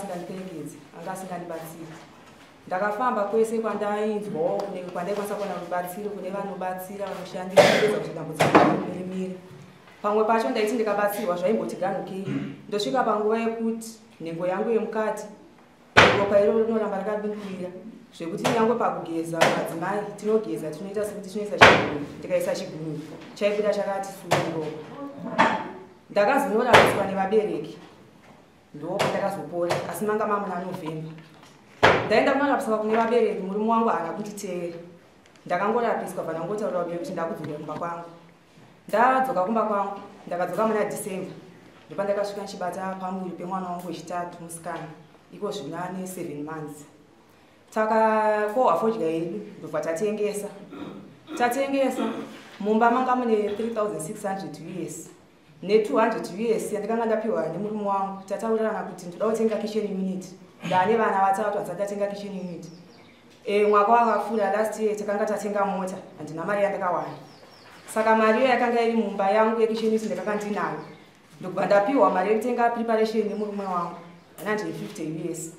asingandiperekedzi, anga asingandibatsiri. Ndakafamba kwese kwandainzwawo kwandaikwanisa kuwana rubatsiro, kune vanobatsira, vanoshandisa kuedza kuti dambudziko rimire. Pamwe pacho ndaiti ndikabatsirwa zvaimboti ganukei, ndosvika panguva yekuti nhengo yangu yemukati ropa iro rinoramba rakabindurira, zvekuti nyangwe pakugeza madzimai tinogeza tinoita sekuti tinoisa chigunwe, ndikaisa chigunwe chaibuda chakati suru ropa. Ndakazonorapiswa nevabereki, ndopandakazopora, asi manga mamuna November. Ndaenda kunorapiswa kune vabereki, murume wangu haana kunditeera. Ndakangorapiswa pandangotaurira vabereki kuti ndakudzokera kumba kwangu. Ndadzoka kumba kwangu, ndakadzoka muna December, ndopandakasvika ndichibata pamuviri pemwana wangu wechitatu musikana, iko zvino ane 7 months. Takakohwa fodya yedu ndobva tatengesa. Tatengesa mumba manga mune 3600 US ne200 US yandikanga ndapiwa nemurume wangu. Tataurirana kuti ndoda kutenga kitchen unit, ndaane vana vatatu, handisati ndatenga kitchen unit. Mwaka wakapfuura last year takanga tatenga mota, handina mari yandakawana. Saka mari iyo yakanga iri mumba yangu yekitchen unit ndakanga ndinayo, ndokubva ndapiwa mari yekutenga preparation nemurume wangu, 150 US.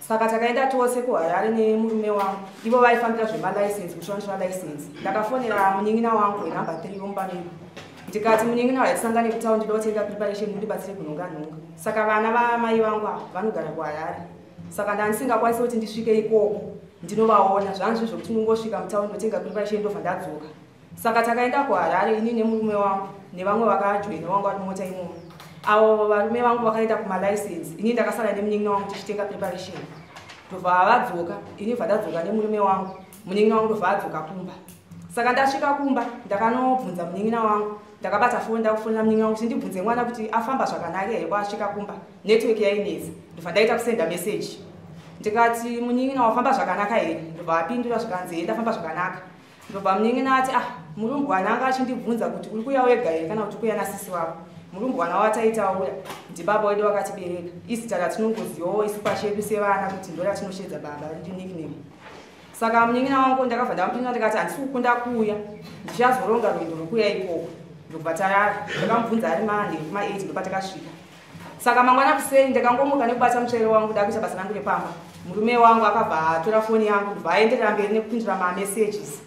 Saka takaenda tose kuHarare nemurume wangu, ivo vaifambira zvemalicense, kushandiswa license. Ndakafonera munin'ina wangu wenumber 3 womumba medu, ndikati, "Munin'ina, watisangane kutaundi, ndoda kutenga preparation, mundibatsire kunhonga nhonga." Saka vana vamai vangu ava vanogara kuHarare, saka ndandisingakwanisi kuti ndisvike ikoko ndinovaona. Zvanzi zvokuti ndingosvika mutaundi, ndotenga preparation, ndobva ndadzoka. Saka takaenda kuHarare ini nemurume wangu nevamwe vakajoina vangu vari mumota imomo. Avo varume vangu vakaenda kumalicense, ini ndakasara nemunin'ina wangu tichitenga preparation. Ndobva vadzoka, ini bva ndadzoka nemurume wangu, munin'ina wangu ndobva adzoka kumba. Saka ndasvika kumba ndakanobvunza munin'ina wangu. Ndakabata foni, ndakufonera munin'ina wangu kuti ndibvunze mwana kuti afamba zvakanaka here kwaasvika kumba. Network yainetsa, ndobva ndaita kusenda meseji, ndikati, "Munin'ina, wafamba zvakanaka here?" Ndobva apindura zvikanzi, "Ndafamba zvakanaka." Ndobva munin'ina ati, "Ah, murumbwana anga achindibvunza kuti uri kuuya wega here kana kuti kuuya nasisi wako." Murumbwana wataitaura ndibaba wedu wakatibereka, izita ratinongozivawo isu pachedu sevana kuti ndo ratinoshedza baba, riri nickname. Saka munin'ina wangu ndakabva ndamupindura ndikati, "Handisi kukunda kuuya, ndichazoronga rwendo rwokuuya ikoko." Ndobva tarara. Ndakamubvunza ari manheru kuma8 ndopatakasvika. Saka mangwana kuseni ndakangomuka nekubata mutsvairo wangu, ndakuita basa rangu repamba. Murume wangu akabva atora foni yangu, ndobva aenderera mberi nekupindura mamessages,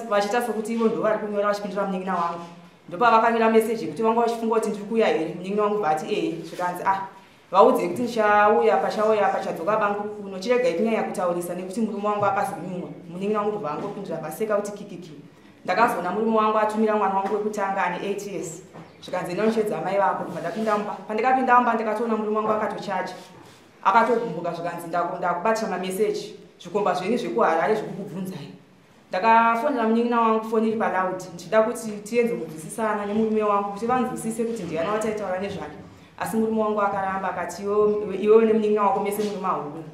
vachiita sokuti ivo ndo vari kunyora, vachipindura munin'ina wangu. Ndopavakanyora meseji yekuti vanga vachifunga kuti ndiri kuuya here. Munin'ina wangu bva ati ehe. Zvikanzi, "Ah, vaudzei kuti ndichauya pachauya pachadzoka bangu kuno, chiregai kunyanya kutaurisa nekuti murume wangu akazonyumwa." Munin'ina wangu ndobva angopindura vaseka kuti kikiki. Ndakazoona murume wangu atumira mwana wangu wekutanga ane 8 years, zvikanzi, "Inonochedza amai vako." Ndobva ndapinda mumba. Pandikapinda mumba ndakatoona murume wangu akatochaja, akatogumbuka, zvikanzi, "Ndakubatira mameseji, zvikomba zvenyu zvekuHarare zvekukubvunzai." Ndakafonera munin'ina wangu, foni iri paloud, ndichida kuti tienze kunzwisisana nemurume wangu, kuti vanzwisise kuti ndiani wataitaura nezvake. Asi murume wangu akaramba, akati, "Iwewe nemunin'ina wako mese muri mahuru."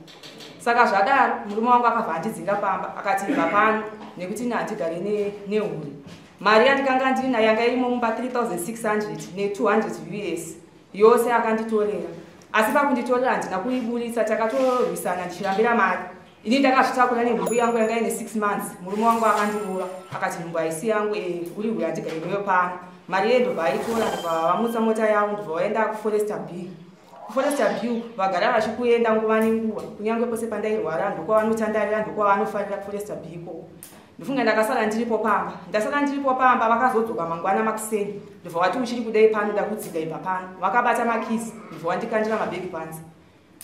Saka zvadaro murume wangu akabva andidzinga pamba, akati, "Ibva pano nekuti ini handigare nehure." Mari yandikanga ndinayo yanga irimo mumba, 3600 ne200 US yose akanditorera. Asi pakunditorera handina kuiburitsa, takatorwisana ndichirambira mari. Ini ndakazvitakura nenhumbu yangu yanga ine 6 months. Murume wangu akandirova, akati, "Nhumbu haisi yangu, uri hure, handigare newe pano." Mari iye ndobva aitora, ndobva vamutsa mota yavo, ndobva vaenda kuForester B. KuForester B vagara vachikuenda nguva nenguva, kunyange pose pandairwara ndokwavanotandarira, ndokwavanofarira kuForester B ikoko. Ndofunga ndakasara ndiripo pamba. Ndasara ndiripo pamba, vakazodzoka mangwana makuseni, ndobva vati, "Uchiri kudai pano? Ndakudzinga, ibva pano." Vakabata makeys, ndobva vandikandira mabhegi panze.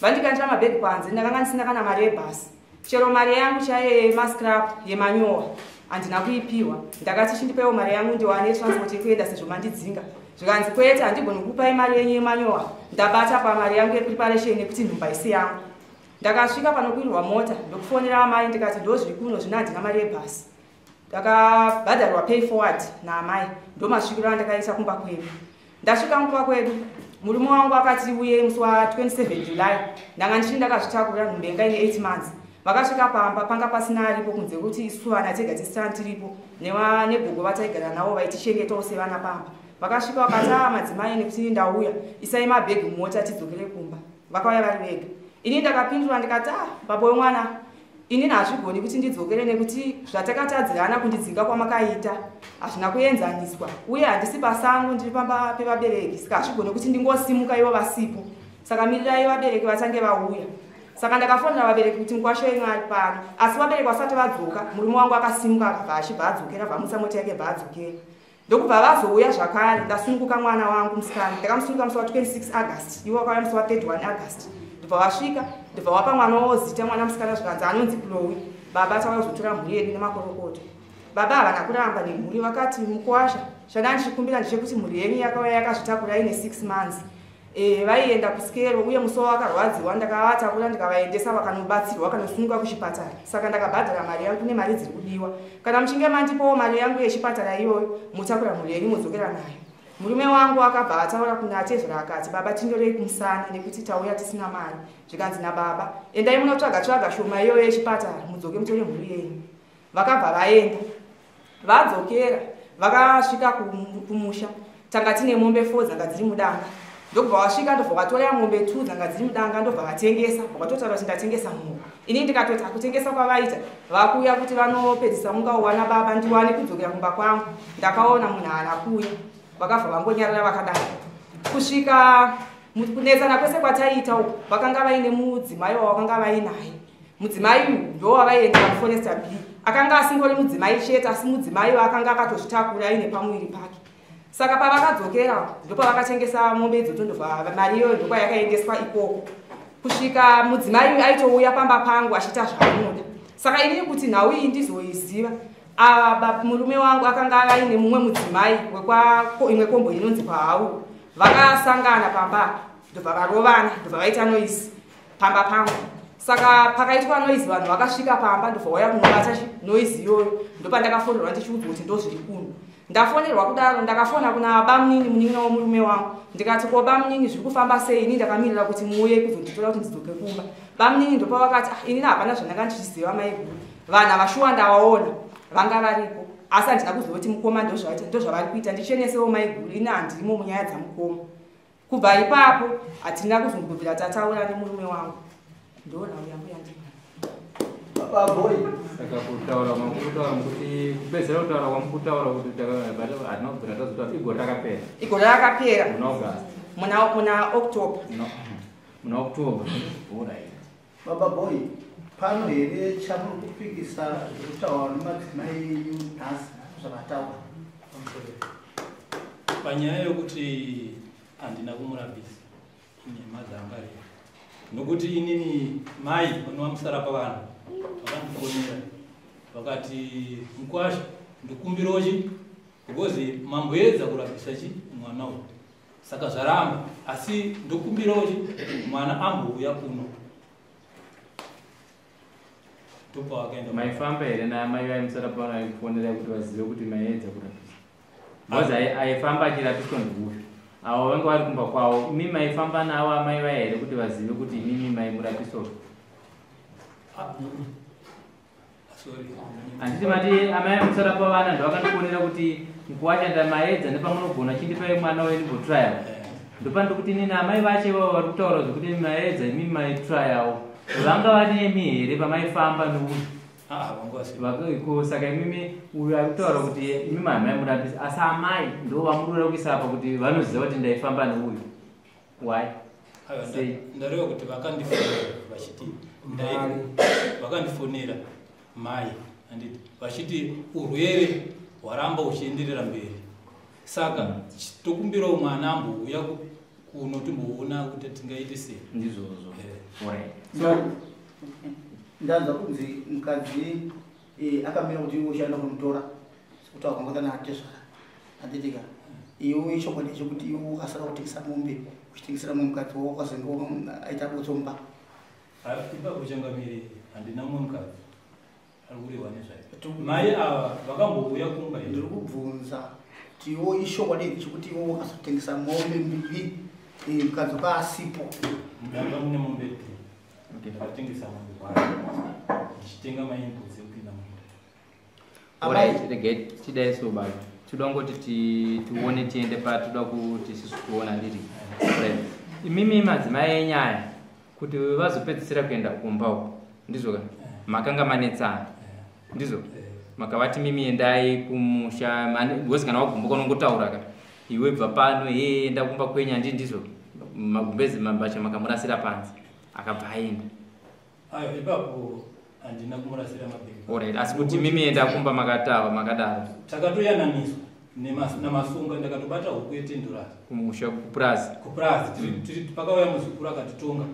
Vandikandira mabhegi panze, ndakanga ndisina kana mari yebhasi. Chero mari yangu chaiyo yemascrap, yemanyowa, handina kuipiwa. Ndakati, "Chindipaiwo mari yangu ndiwane transport yekuenda sezvo mandidzinga." Zvikanzi, "Kwete, handigoni kukupai mari yenyu yemanyowa. Ndabata pamari yangu yepreparation nekuti nhumba isi yangu." Ndakasvika panokwirwa mota, ndokufonera amai, ndikati, "Ndozviri kuno zvino, handina mari yebhasi." Ndakabhadharwa pay forward naamai. Ndomasvikiro andakaita kumba kwedu. Ndasvika kumba kwedu, murume wangu akati uye musi wa27 July. Ndanga ndichii ndakazvitakura, nhumbu yanga ine 8 months. Vakasvika pamba, panga pasina aripo kunze kuti isu vana tega tisitani tiripo negogo vataigara navo vaitichengetawo sevana pamba. Vakasvika vakati, "A, madzimai, nekuti ndauya, isai mabhegi mumota tidzokere kumba." Vakauya vari vega. Ini ndakapindura ndikati, "Ah, baba wemwana, inini hazvigoni kuti ndidzokere nekuti zvatakatadzirana, kundidzinga kwamakaita hazvina kuenzaniswa, uye handisi pasango, ndiri pamba pevabereki, saka hazvigoni kuti ndingosimuka ivo vasipo." Saka mirirai vabereki vatange vauya. Saka ndakafonera vabereki kuti mukwasha wenyu ari pano, asi vabereki vasati vadzoka, murume wangu akasimuka akabva achibva adzokera, bvamutsa mota yake bva adzokera. Ndokubva vazouya zvakare, ndasununguka mwana wangu musikana. Ndakamusununguka musi wa 26 August, iwo wakauya musi wa 31 August. Ndobva vasvika, ndobva vapa mwana wavo zita, mwana musikana, zvikanzi anonzi Chloe. Baba tauya kuzotora mhuri yedu nemakorokoto. Baba havana kuramba nemhuri, vakati mukwasha, chandanga ndichikumbira ndechekuti mhuri yenyu yakauya yakazvitakura ine 6 months. Vaienda kusikero uye musi wakarwadziwa ndakavatakura ndikavaendesa vakanobatsirwa vakanosununguka kuchipatara. Saka ndakabhadhara mari yangu nemari dziri kudiwa. Kana muchinge mandipawo mari yangu yechipatara iyoyo, mutakura mhuri yenyu modzokera nayo. Murume wangu akabva ataura kuna atezvara akati, baba tindorei kumusana nekuti tauya tisina mari. Zvikanzi nababa, endai munotsvaga tsvaga shoma iyoyo yechipatara mudzoke mutore mhuri yenyu. Vakabva vaenda. Vadzokera vakasvika kumusha, tanga tine mombe 4 dzanga dziri mudanga. Ndokubva vasvika ndobva vatora mombe 2 dzanga dziri mudanga ndobva vatengesa, vakatotaura kuti ndatengesa mombe. Ini ndikatoti kutengesa kwavaita vakuuya kuti vanopedzisa mungawana baba ndiwane kudzokera kumba kwangu. Ndakaona munhu haana kuuya, vakabva vangonyarara vakadaro. Kusvika kunetsana kwese kwataiita uku, vakanga vaine mudzimai wavakanga vainaye. Mudzimai uyu ndo wavaiendera kuForester B. Akanga asingori mudzimai chete, asi mudzimai akanga akatozvitakura aine pamuviri pake. Saka pavakadzokera ndopavakatengesa mombe idzodzo, ndobva mari iyoyo ndokwayakaendeswa ikoko. Kusvika mudzimai uyu aitouya pamba pangu achiita zvaanoda. Saka inini kuti nhau iyi ndizoiziva, murume wangu akanga aine mumwe mudzimai wekwa imwe kombo inonzi kwaHau. Vakasangana pamba ndobva varovana, ndobva vaita noise pamba pangu. Saka pakaitwa noise vanhu vakasvika pamba ndobva vauya kunobata noise iyoyo. Ndopandakafonerwa ndichiudzwa kuti ndozviri kuno. Ndafonerwa kudaro ndakafona kuna bamunini, munin'ina womurume wangu, ndikati ko bamunini zviri kufamba sei? Ini ndakamirira kuti muuye kuzonditora kuti ndidzoke kumba. Bamunini ndopavakati, ah, inini hapana zvandanga ndichiziva maiguru, vanhu havashuwa ndavaona vanga varipo, asi handina kuziva kuti mukoma ndozvavari kuita. Ndichenesewo maiguru, ini handimo munyaya dzamukoma. Kubva ipapo hatina kuzombobvira tataura nemurume wangu. Ndonhau yangu yandinayo. Baba Boy, Saka kutaura makutaura mukuti kupedzera kutaura kwamukutaura kuti hatina kubvira tazotaura, igore rakapera. Igore rakapera. Muna August. Muna October. Muna October. Alright. Baba Boy, pano here chamuri kupikisa zvekutaura nemadzimai enyu nhasi zvavataura? Panyaya yokuti handina kumurapisa, inhema dzangareva, nokuti inini mai vanova musara pavanhu vakandifonera vakati, mukwasha ndikumbirawo chi because mamboedza kurapisa chi mwana uyu, saka zvaramba, asi ndokumbirawo chi mwana ambouya kuno. Ndopavakaenda. Maifamba here naamai vaimusara pano aikufonerai kuti vazive kuti maiedza kurapisa? Because aifamba achirapiswa ndeuyu, avo vanga vari kumba kwavo. Imi maifamba navo amai vaya here kuti vazive kuti imimi maimurapiswa? Ah, sorry. Handiti mati amai vamusara pavana ndovakandifonera kuti mukuwacha ndamaedza nepamunogona, chindipai mwana wenyu mbotryawo? Ndopandiri inini amai vacho ivavo vari kutaura zvekuti maedza, imimi maitryawo, vanga vanemi here pamaifamba nouyu? Ah, vanga vasiri. Saka imimi uyu ari kutaura kuti imimi hamaimurapisa, asi amai ndo vamurura kuisa apa kuti vanoziva kuti ndaifamba neuyu. Why? Aiwa, Sei? Ndareva kuti vakandifonera vachiti vakandifonera mai, handiti, vachiti urwere hwaramba huchienderera mberi, saka tokumbirawo mwana ambouya kuno timboona kuti tingaite sei. Ndizvozvo. Alright. So ndanzwa kunzi mukadzi akamira kuti iwe uchaenda kunomutora sekuti wakangota naatezvara, handitika? Iwe ichokwadi chekuti iwe ukasara kutengesa mombe uchitengesera mumwe mukadzi wakazenge aita botsomba? Ah, ipapo changamire, handina mumwe mukadzi ari kurehwa nezvayo. Mai ava vakambouya kumba here? Ndiri kubvunza kuti iwe ichokwadi here chekuti iwe wakazotengesa mombe mbiri mukadzi wako asipo? Mudanga mune mombe two. Ndakatengesa mombe one ndichitenga mainputs ekupinda mumunda. Alright, regai tidai so baba. Toda ngoti tione tiende patoda kuti isusu tiona, nditi. Right. Imimi madzimai enyaya kuti vazopedzisira kuenda kumba uko. Ndizvo ka? Makanga manetsana. Ndizvo? Makavati mimi endai kumusha, because kana wagumbuka unongotaura ka. Iwe bva pano, he enda kumba kwenyu, handi ndizvo? Magumbezi mambacha makamurasira panze akabva aenda. Ayo ipapo handina kumurasira mabhegi. Alright, asi kuti mimi enda kumba makatava makadaro. Takatoyananiswa namasunga, ndakatobata huku yetendurasi. Kumusha kupurazi. Kupurazi pakauya muzukuru akatitonga.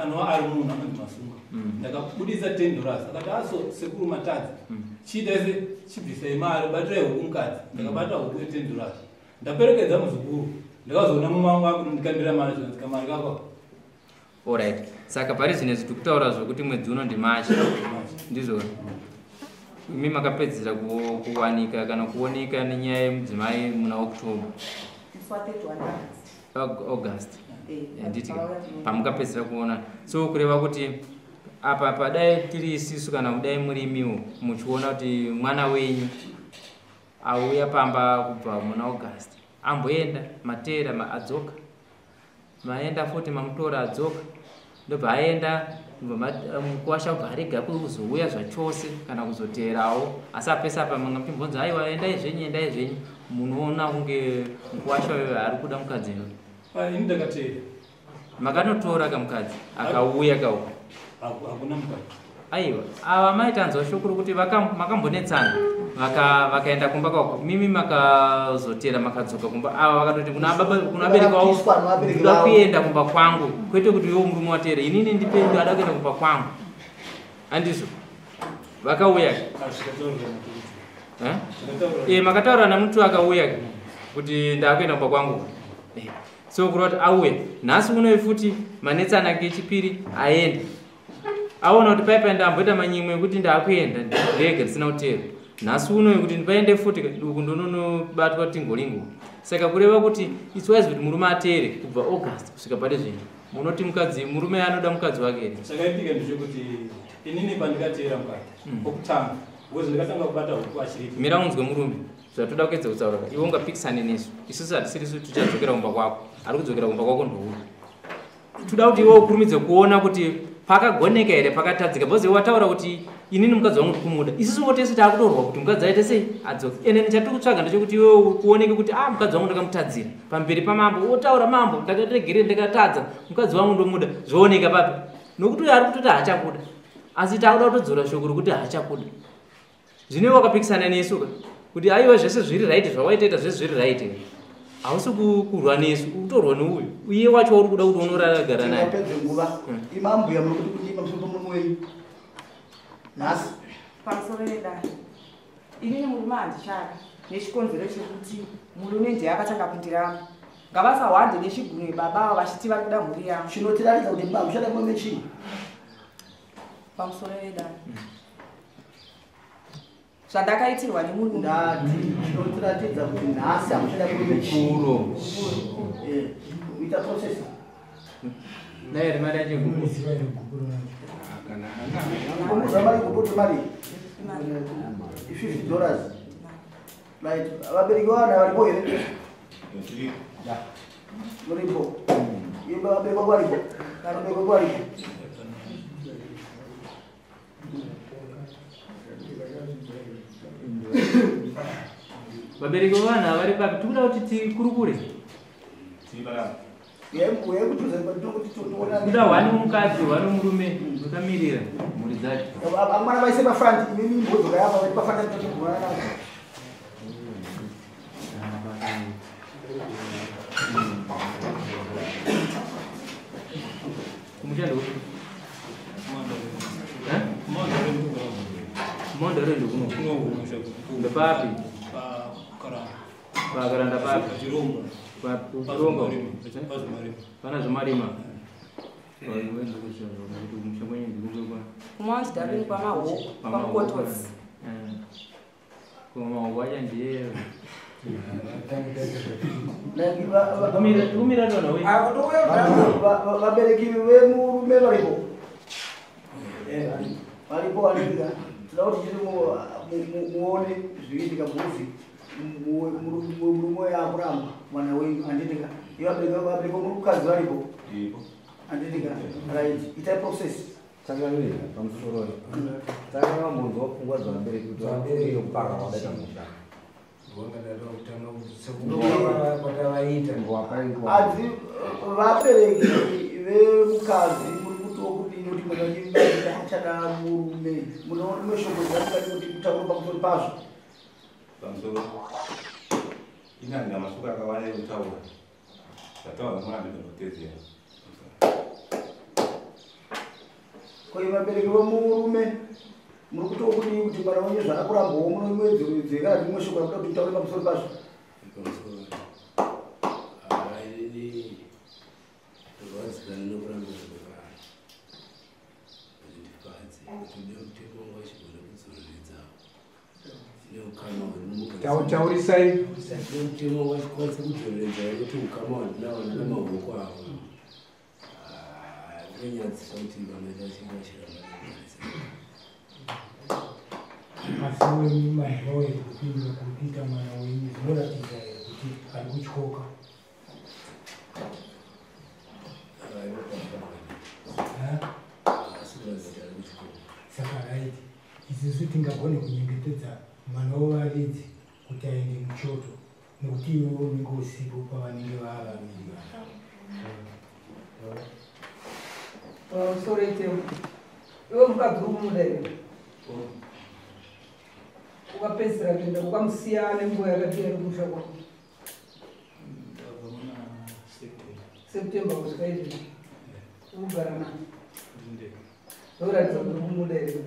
Anova ari munhu anonzi Masunga. Ndakabudisa tendurasi akati aso sekuru matadza. Chiita se chibvisai mari batirai huku mukadzi. Ndakabata huku yetendurasi. Ndaperekedza muzukuru. Ndakazoona mumwe wangu akundikandira mari zvanzi kamari kako. Alright. Saka pari zvino izvi tikutaura zvokuti mwedzi uno ndiMarch. Ndizvo. Imi makapedzisira kuwanika kana kuoneka nenyaya yemudzimai muna October. Musi wa 31 August. August. Handiti pamukapedzisira kuona. So kureva kuti apa padai tiri isisu kana kudai murimiwo muchiona kuti mwana wenyu auya pamba kubva muna August. Amboenda mateera adzoka. Maenda futi mamutora adzoka. Ndobva aenda mukuwasha kubva arega kuzouya zvachose kana kuzoteerawo. Asi apesa apa manga muchimbonzi aiwa endai zvenyu endai zvenyu. Munoona kunge mukuwasha uyo ari kuda mukadzi uyo. Ini ndakateera. Makanotora kamukadzi akauya kauko. Hakuna mukadzi. Aiwa, ava maitanzwa shoko rokuti makambonetsana vakaenda kumba kwako. Mimi makazotera makadzoka kumba. Ava vakatoti kuna baba kuna vabereki vavo ndoda kuenda kumba kwangu. Kwete kuti iwe murume wateera. Inini ndipe ndoda kuenda kumba kwangu. Handizvo. Vakauya. Makataura namutu akauya kuti ndakuenda kumba kwangu. So kureva kuti auya. Nhasi unoyi futi manetsana kechipiri aenda. Aona kuti paipa ndamboita manyimwe ekuti ndakuenda ndega ndisina kuteera. Nhasi unoyi kuti ndipaende futi uku ndononobatwa tingolingo. Saka kureva kuti it's wise kuti murume ateere kubva August kusvika pari zvino. Munoti mukadzi murume anoda mukadzi wake here? Chakaitika ndechekuti inini pandikateera mukadzi pokutanga because ndakatanga kubata huku achiripo. Mira unzwe murume. Zvatoda kuedza kutaura. Iwe ungapikisane nesu. Isusu hatisirisu tichadzokera kumba kwako. Ari kudzokera kumba kwako ndouyu. Toda kuti iwe ukurumidze kuona kuti pakagoneka here pakatadzika because wataura kuti inini mukadzi wangu ndikumuda. Isusu tese taakutorwa kuti mukadzi aite sei adzoke. Ende chatiri kutsvaga ndechekuti iwe uoneke kuti mukadzi wangu ndakamutadzira pamberi pamambo. Wotaura mambo ndakaregere ndakatadza mukadzi wangu ndomuda. Zvooneka papi? Nokuti uyo ari kutoti haachakuda. Asi taakuda kutodzora shoko rokuti haachakuda. Zvino iwe wakapikisana nesu ka kuti aiwa zvese zviri right zvawaitaita zvese zviri right. Hausi kurwa nesu, kutorwa neuyu. Uye wacho wauri kuda kuti unorara naye. Tingapedze nguva. Imambuya muri kuti kudii pamusoro pomurume wenyu? Nhasi. Pamusoro vedare. Inini murume handichada nechikonzero chekuti murume ndiye akatanga kundiramba. Ngavasahwande nechigunwe baba ava vachiti vari kuda mhuri yavo. Chinotiratidza kuti baba uchada murume chii? Pamusoro vedare. Zvandakaitirwa nemurume. Ndati chinotiratidza kuti nhasi hamuchada murume chii? Ita process. Dai ri mari yacho guku. Umuza mari guku mari. $50. Right. Vabereki vana varipo here? Varipo. Imba vabereki vako varipo. Vabereki vako varipo. Vabereki vevana vari papi? Tikuda kuti tikurukure. Kuda hwani mukadzi hwani murume vakamirira mhuri dzacho. Amwana vaise pafront imimi mbodzoka yapa vari pafront totokuona navo. Kumushando kupi? Mondoro ndikuno. Ndepapi? Pakaranda papi? Pachironga. Pana zvomarima. Kumount Darwin kwamahoko, kwamukotosi. Kwamahoko acha ndiye. Kumira tona we. Vabereki vemurume varipo. Varipo varika. Tinoda kuti chiri muone zvinoitika mbuzi. Murume yakuramba mwana wenyu handiti ka. Vabereki vomukadzi varipo. Handiti ka. Right. Itai process. Changamire pamusoro. Tanga vambonzwa pfungwa dzavabereki kuti vabereki kupaka wadaita musha. Adzi vabereki vemukadzi muri kutiwo kudini kuti mwana wenyu achada murume, munoona shoko dzakati kuti kutaura pamusoro pazvo? Pamusoro ini handina mashoko akawanda ekutaura, zvataura mwana ndinotedzera. Ko vabereki vemurume muri kutiwo kudini kuti mwana wenyu zvakakurambawo munomuedzera kana rimwe shoko rakuda kuti mutaure pamusoro pazvo? Taurisai mutemo wachikwanisa kudzoreredza kuti ukama hwandinawana namaoko avo zvinonyadzisa kuti vanoita chingachiramba. Asi wenyu manzwawo here kupindura kuri kuita mwana wenyu zvinoratidza here kuti ari kutyoka? Saka right, isusu tingagone kunyengetedza mwana wevaridzi kuti aende muchoto nekuti iwewe unenge usipo pavanenge vavaviri vana. Pamusoro itemo, iwe mukadzi uri kumuda here? Ukapedzisira kuenda ukamusiya nenguva yakati iri kumusha kwako? Ndabva muna September. September kusvika izvezvi urikugara naye? Ndiri. Zvoratidza kuti uri kumuda here?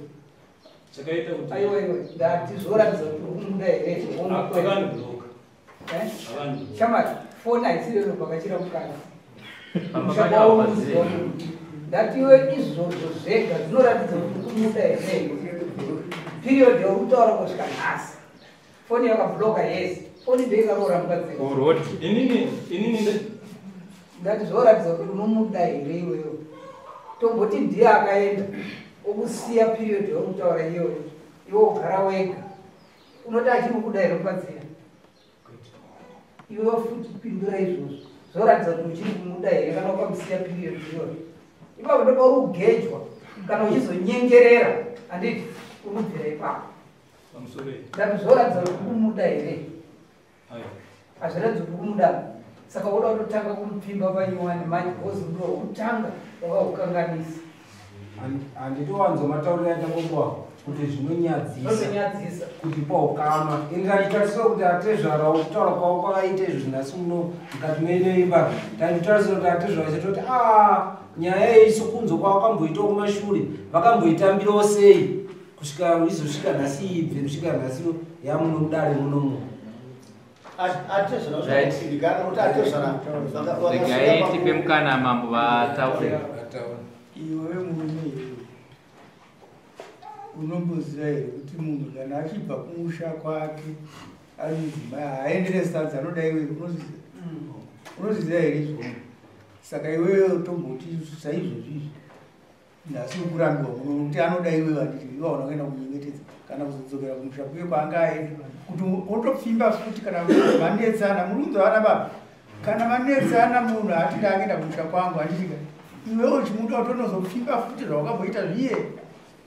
Chakaita kuti Aiwa iwe, ndati zvoratidza kuti uri kumuda here? Akandibloka. Akandibloka. Shamari, foni haisiriyo inobvakachira mukadzi. Pamba Musha pacho kwavo haupazivi. unoziva. Ndati iwe izvozvo zvega zvinoratidza kuti uri kumuda here? Period yauri kutaura kusvika nhasi. Foni yakabloka, yes. Foni ndoikaroora mukadzi. Urodi. Inini Ndati zvoratidza kuti unomuda here iwewe? Tomboti ndiye akaenda okusiya period yauri kutaura iyoyo, iwe ugara wega. Unoti achiri kuda here mukadzi? Iwe futi pindura izvozvo. Zvoratidza kuti uchiri kumuda here kana ukamusiya period iyoyo? Ipapo ndopauri kugejwa kana uchizonyengerera, handiti unobvira ipapo. Pamusoro. Ndati zvoratidza kuti kumuda here? Aiwa. Hazviratidzi kuti kumuda. Saka woda kutotanga kumupfimba panyuwani manje wozi kutanga wakakukanganisa. Handitowanzo matauriro aita kuti zvinonyadzisa. Zvinonyadzisa. Kuti paukama. Ini ndanditarisira kuti atezvarawo kutaura kwavo kwakaita izvo nhasi muno mukati meneimba. Ndanditarisira kuti atezvara chatoti nyaya iyi sokunzo kwavo kamboitawo kumashure vakamboitambirawo sei kusvika izosvika nhasi ibve kusvika nhasi yamuno mudare munomu. Atezvara Right. zvakusindikana kuti atezvara Regai tipe mukana mambo vataure. Iwewe murume iwewe unomboziva here kuti munhu kana achibva kumusha kwake ari mudzimai haaendere sadza anoda iwewe? Unozviziva? Unozviziva here izvozvo? Saka iwewe tomboti saizvozvi izvi nhasi ukurambiwa muno kuti anoda iwewe, handiti iwe hauna kuenda kunyengetedza kana kuzodzokera kumusha kuye kwaanga aenda kuti otopfimba futi kana manetsana. Muri kunzwa vana baba? Kana manetsana munhu haati ndakuenda kumusha kwangu, handitika iwewe uchimuda utonozopfimba futi zvawakamboita zviye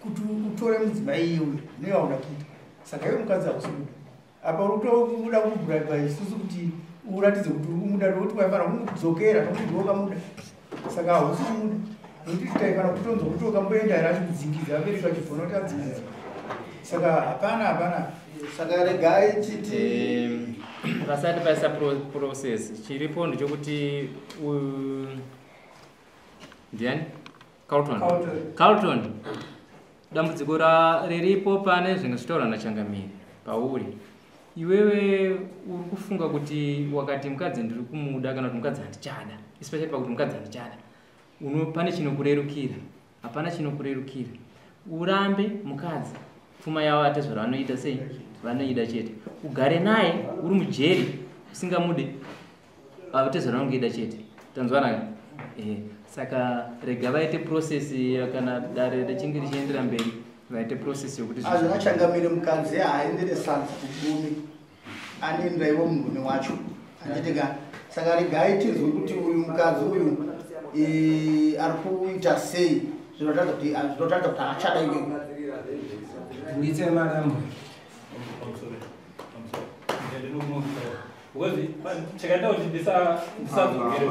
kuti utore mudzimai iwe newauna kuita. Saka iwe mukadzi hausi kuda apa, uri kutoda kubhuraiba isusu kuti uratidze kuti uri kumuda, nokuti waifanira kumudzokera nokuti ndiwe wakamuda. Saka hausi kumuda nokuti taifanira kutonzwa kuti wakamboenda here achikudzingidza, vabereki vachibvona kuti adzingidza. Saka hapana, hapana. Saka regai titi Vasati paisa process chiripo ndechekuti ndiani Carlton. Carlton. Carlton, dambudziko riripo pane zvinge zvitaurwa nachangamire pauri iwewe uri kufunga kuti wakati mukadzi ndiri kumuda kana kuti mukadzi handichada, especially pakuti mukadzi handichada, pane chinokurerukira? Hapana chinokurerukira. Urambe mukadzi, pfuma yavo atezvara vanoita sei, vanoida chete. Ugare naye uri mujeri usingamude, atezvara vanongoida chete. Tanzwanaka? Saka rega vaite process kana dare richinge richiendera mberi, vaite process yokuti Azvakachangamire, mukadzi haaendere sadza kugumi, anoendera ivo murume wacho, handitika? Saka regai tinzwe kuti uyu mukadzi uyu ari kuita sei zvinotaridza kuti haachada iwewe. Nditse madambo. Pamusoro. Pamusoro. Ndinokunotaura because chakaita kuti ndisadzokere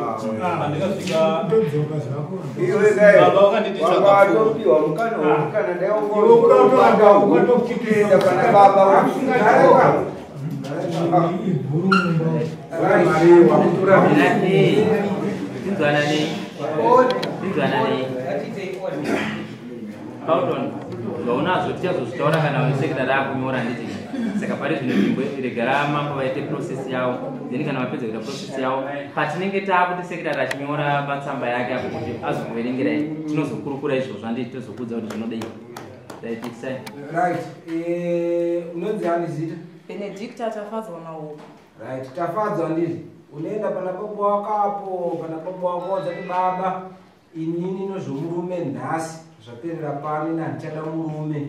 pandikasvika baba vakanditi tsvagapiwa mukana womukana daiukuenda pana baba. Tinzwananei Carlton, zvaunazvo tichazozvitaura kana sekretary akunyora nditi. Saka pari zvino nzvimbo rega mambo vaite process yavo, then kana vapedza kuita process yavo patinenge taakuti sekretary achinyora patsamba yake apo kuti azokuverengerai, tinozokurukura izvozvo handiti, tozokuudza kuti zvinodei. Right, sai. Right, unonzi ani zita? Benedicta Tafadzwa Mahoko. Right, Tafadzwa ndizvo. Unoenda pana baba wako apo, pana baba wako wadzati baba, inini nozvomurume nhasi zvaperera pano, ini handichada murume.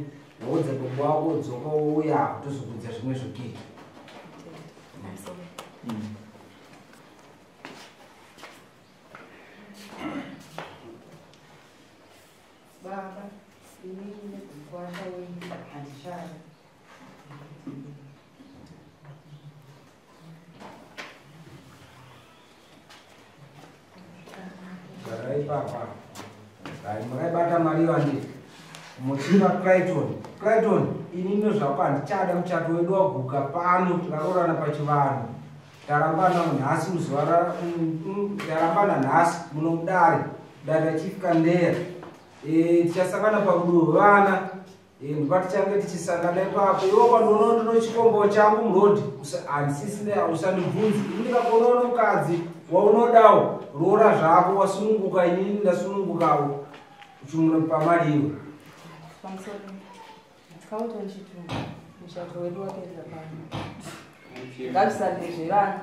Woudza baba wako wodzoka wouya apo tozokudza zvimwe zvokuita. Baba, inini nemukwasha wenyu handichada. Garai papa. Hai, makaibata mari wandi. Muchipa Clayton. Clayton, inini zvako handichada, muchato wedu waguka pano, tikaroorana pachivanhu. Tarambana nhasi muzuva ra tarambana nhasi muno mudare. Dare raChief Kandeya. Tichasangana parudo rwevana. Ndipatichange tichisangana ipapo. Iwe pandoona ndino chikombo changu murodhi, handisisina, usandibvunzi. Ini ndikakuona mukadzi waunodawo, roora zvako, wasununguka, inini ndasunungukawo. Uchimuna pamari iwe. Pamusoro. Carlton Chitunga, muchato wedu waperera pano. Ngazvisarire zvevana,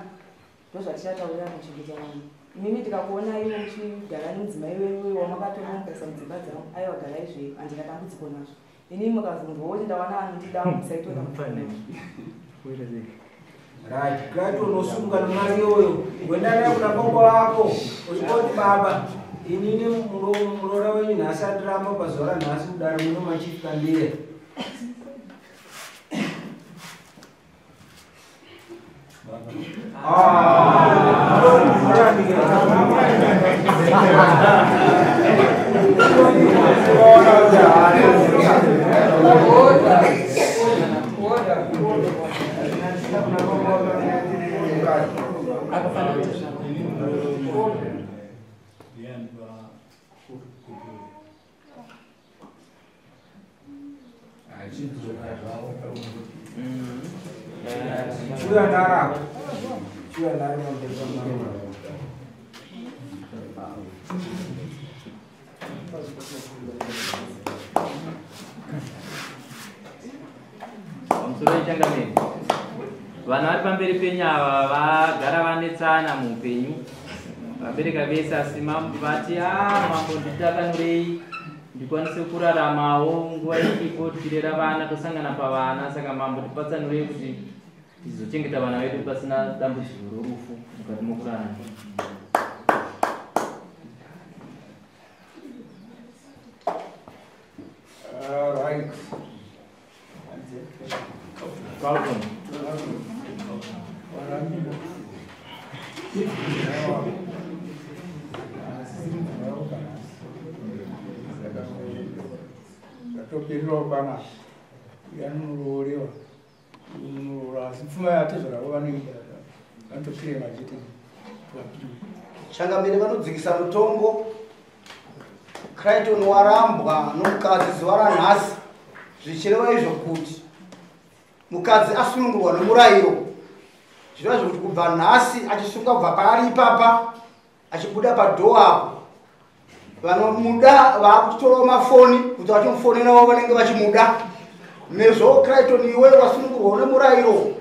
ndozvatichataurira kuchengeta vana. Imimi tikakuona iwe muchigara nemudzimai wenyu wamakatora mukaisa mudzimba dzavo, aiwa garai zvenyu, handina dambudziko nazvo. Inini mukazonzwa kuti ndawana anondidawo, musaitwa dambudziko. Right, Clayton unosunga nemari iyoyo. Wenda naye kuna baba wako, uchikoti baba, inini muroora wenyu nhasi andiramba pazuva ranhasi mudare muno maChief Kandeya. Chiuya ndarako. Chiuya ndarako. Pamusoro yechangamire, vanhu vari pamberi penyu ava vagara vanetsana muupenyu, vabereka vese, asi vati mambo nditakanurei ndikwanise kuraramawo nguva ichipo, tichirera vana tosangana pavana, saka mambo tipatsanurei kuti tizochengeta vana vedu pasina dambudziko rorufu mukati mokurarama. Right. Carlton. Zvatopererawo panapa, yanonororewa unoroora, asi pfuma yatezvaravo vanoida vanotopirema chete vapiwe. Changamire vanodzikisa mutongo. Clayton warambwa nomukadzi zuva ranhasi, zvichireva izvo kuti mukadzi asunungurwa nomurayiro, zvireva zvekuti kubva nhasi achisunga kubva paari ipapa achibuda padhoo apo, vanomuda vaakutorawo mafoni kuti vachimufonerawo vanenge vachimuda. Nezvo Clayton iwe wasunungurwa nemurayiro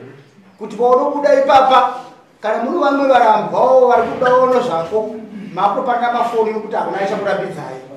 kuti paunobuda ipapa, kana muri vamwe varambwawo vari kudawo nezvako, makutopanira mafoni ekuti hakuna ichakurambidzai.